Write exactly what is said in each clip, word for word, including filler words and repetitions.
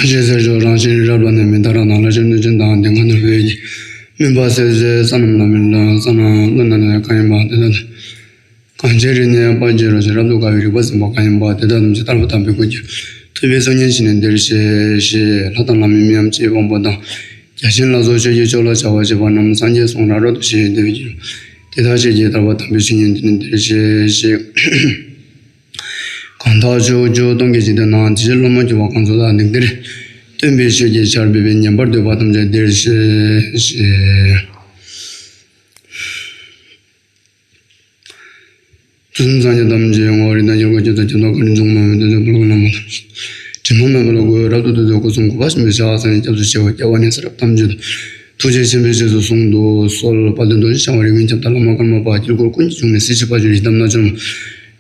རྗེ་གསེར་མཆོག་རང་བཞིན་རབ་ལ་གནས་མི་ལྟ་ར་ན་ལ་ཆེན་དུ་ཅན་དང་ལྡན་ཁ་ནོར་བུའི་ཡིད། མུན་པ་སེལ་མཛད་ས་རྣམས་ལ་མི་ལ་ས་ན་ཀླུ་ན་ནས་གང་ཡིན་པ་དེ་ལ། གང་བྱེད་རིག་གནས་པ་བྱེད་རོགས་བྱེད་རབ་ཏུ་དགའ་བའི་རིག་པ་ཟིན་པ་གང་ཡིན་པ་དེ་དག་ཐམས་ཅད་ལྟར་བ་དམ་པའི་སྐུ་གྱུར། ཐུབ་པའི་སངས་རྒྱས་ཞིག་ནས་འདིར་གཤེགས་ཞེས་ལྷ་དང་ལྷ་མིན་མི་འམ་ཅིའི་དབང་པོ་དང་། བརྒྱ་བྱིན་ལ་སོགས་ཆོས་ཀྱི་མཆོག་ལ་བྱ་བ་བྱེད་པ་རྣམས་སངས་རྒྱས་གསུང་རབ་རབ་ཏུ་ཞེས་དེ་བས་ཀྱི། དེ་དག་ཆོས་ཀྱི་ལྟར་བ་དམ་པའི་ཆོས་ཉིད་འདི་ནི་འདིར་གཤེགས་ཞེས། གང་དག་ཕྱོགས་བཅུ་སྟོང་གི་འཇིག་རྟེན་ན་དེ་བཞིན་སློབ་མ་གྱུར་པ་གང་ཚོགས་ལ་ནི་འདིར། སྟོན་པའི་ཆོས་ཀྱི་ཆར་འབེབས་པས་ཉན་པར་འདོད་པ་ཐམས་ཅད་འདིར་གཤེགས་ཞེས། དུས་གསུམ་སངས་རྒྱས་ཐམས་ཅད་ངོ་བོ་རིགས་དང་དབྱེ་བ་ཁྱད་དང་ཁྱད་དང་བཀའ་དྲིན་མཚུངས་མེད་པའི་དོན་མཛད་པ་ལ་ནམ་མཁའ་དྲི་མ་མེད་པ་ལ་གུས་རབ་ཏུ་བཏུད་དེ་སྐུ་གསུང་གོ་འཕང་ཞིང་བྱ་བ་སངས་རྒྱས་སྐྱབས་སུ་མཆིའོ། སྐྱབས་པ་ནི་ཚེ་རབས་ཐམས་ཅད་དུ། ཐུགས་རྗེ་ཆེན་པོས་རྗེས་སུ་བཟུང་དུ་གསོལ། དཔལ་ལྡན་རྡོ་རྗེ་འཆང་བ་རིགས་ཀུན་ཁྱབ་བདག་བླ་མ་ཀརྨ་པ་དཀྱིལ་འཁོར་ཀུན་གྱི་འབྱུང་གནས་གཟི་བརྗིད་དཔལ་གྱུར་ཡི་དམ་རྣལ་འབྱོར་མ།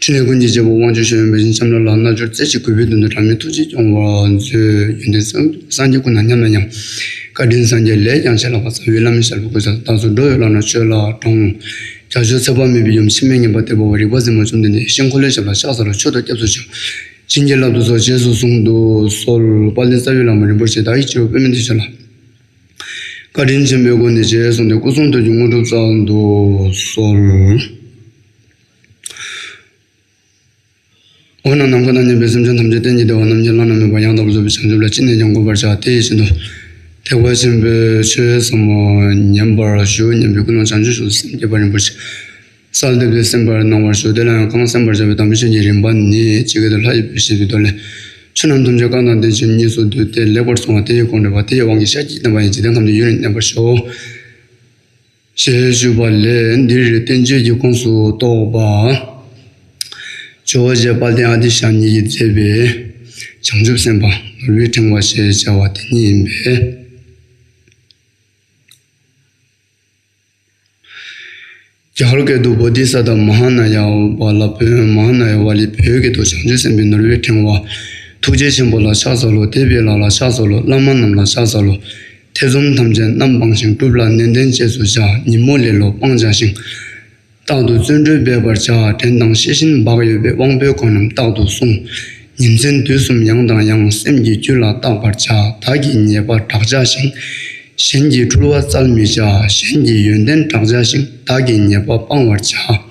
ཕྲིན་ལས་ཀུན་གྱི་རྒྱལ་པོ་དབང་ཕྱུག་ཤེས་ཡོན་པ་བཞིན་སྐྱབས་གནས་ལ་རྣལ་འབྱོར་རྩེ་གཅིག་གུས་པས་མདུན་དུ་དྲང་མི་ཐུགས་རྗེས་སྐྱོང་བར་མཛོད། ཡོན་ཏན་སངས་རྒྱས་ཀུན་དང་མཉམ་ན་ཡང་། བཀའ་དྲིན་སངས་རྒྱས་ལས་ཀྱང་ཆེ་ལ་བ། རྩ་བའི་བླ་མའི་ཞབས་ལ་གུས་ཕྱག་བདག་སོགས་འགྲོ་བའི་བླ་ན་ཆོས་ལ་དྲང་། བྱ་སྤྱོད་ཚད་པ་མེད་པའི་ཡུམ་འཆི་མེད་མངོན་པར་བསྟོད་པ་བ། རིག་པ་འཛིན་མ་བཅོམ་ལྡན་འདས་ཡེ་ཤེས་འཁོར་ལོའི་ཞབས་ལ་ཕྱག་འཚལ་ལོ། མཆོད་དོ་སྐྱབས་སུ་མཆིའོ། བྱིན་གྱིས་བརླབ་ཏུ་གསོལ། རྗེས་སུ་བཟུང་དུ་གསོལ། དཔལ་ལྡན་རྩ་བའི་བླ་མ་རིན་པོ་ཆེ་བདག་གི་སྤྱི་བོར་པདྨའི་ཏེ་ཤ་ལ། བཀའ་དྲིན་ཆེན་པོའི་སྒོ་ནས་རྗེས་བཟུང་སྟེ་སྐུ་གསུང་ཐུགས་ཀྱི་དངོས་གྲུབ་སྩལ་དུ་གསོལ། འོ་ན་ནམ་མཁའ་དང་མཉམ་པའི་སེམས་ཅན་ཐམས་ཅད་གཏན་གྱི་བདེ་བ་རྣམ་གཉིས་བླ་ན་མེད་པ་ཡང་དག་པར་རྫོགས་པའི་བྱང་ཆུབ་ལ་ཅི་ནས་ཀྱང་འགོད་པར་བྱ། དེ་ཡི་བཞིན་དུ། ཐེག་པ་ཆེན་པོའི་ཆོས་ཟབ་མོ་ཉན་པར་ཞུ། ཉན་པའི་ཀུན་སློང་བྱང་ཆུབ་ཤིན་ཏུ་སེམས་བསྐྱེད་པ་རིན་པོ་ཆེ། གསལ་འདེབས་ཏེ་གསན་པར་གནང་བར་ཞུ། དེ་ལ་ཡང་གང་གསན་པར་བྱ་བའི་དམ་པའི་ཆོས་ཀྱི་རིམ་པ་ནི། ཇི་སྐད་དུ་ལྷ་ཡིས་བོད་ཞེས་པའི་མདོ་ལས། ཆོས་རྣམས་ཐམས་ཅད་བཀའ་དང་བསྟན་བཅོས་གཉིས་སུ་བསྡུས་ཏེ་ལེགས་པར་གསུངས་པ་དེ་ཡི་དགོངས་འགྲེལ་པ། དེ་ཡི་དབང་གིས་ཤཱཀྱའི་བསྟན་པ་ཡང་འཇིག་རྟེན་ཁམས་ཀྱི་ཡུལ་ནས་གནས་པར་ཤོག། ཞེས་ཞུས་པ་ལས། འདིར་བསྟན་བཅོས་ཀྱི་ཁོངས་སུ་གཏོགས་པ། ཇོ་བོ་རྗེ་དཔལ་ལྡན་ཨ་ཏི་ཤ་ཉིད་ཀྱིས་མཛད་པའི་བྱང་ཆུབ་སེམས་དཔའ་ནོར་བུའི་ཕྲེང་བ་ཞེས་བྱ་བ་དེ་ཉིད་ཡིན་པས། རྒྱ་གར་སྐད་དུ་བོ་དྷི་ས་ཏྭ་མ་ཧཱ་ན་ཡ་བ་ལ་བོད། མ་ཧཱ་ན་ཡ་བ་ལས། བོད་སྐད་དུ་བྱང་ཆུབ་སེམས་དཔའི་ནོར་བུའི་ཕྲེང་བ། ཐུགས་རྗེ་ཆེན་པོ་ལ་ཕྱག་འཚལ་ལོ། དད་པའི་ལྷ་ལ་ཕྱག་འཚལ་ལོ། བླ་མ་རྣམས་ལ་ཕྱག་འཚལ་ལོ། ཐེ་ཚོམ་ཐམས་ཅད་རྣམ་སྤངས་ཤིང་། སྒྲུབ་ལ་ནན་ཏན་བཅས་སུ་བྱ། ཉིན་མོ་ལེ་ལོ་སྤང་བྱ་ཞིང་། རྟག་ཏུ་བརྩོན་འགྲུས་འབད་པར་བྱ། བྲན་དང་ཤེས་བཞིན་བག་ཡོད་པའི། དབང་པོའི་གོ་རྣམས་རྟག་ཏུ་བསྲུང་། ཉིན་མཚན་དུས་གསུམ་ཡང་དང་ཡང་། སེམས་ཀྱི་རྒྱུད་ལ་བརྟག་པར་བྱ། བདག་གིས་ཉེས་པ་བསྒྲག་བྱ་ཞིང་། གཞན་གྱི་འཁྲུལ་བ་བཙལ་མི་བྱ། གཞན་གྱི་ཡོན་ཏན་བསྒྲག་བྱ་ཞིང་། བདག་གིས་ཉེས་པ་སྤང་བར་བྱ།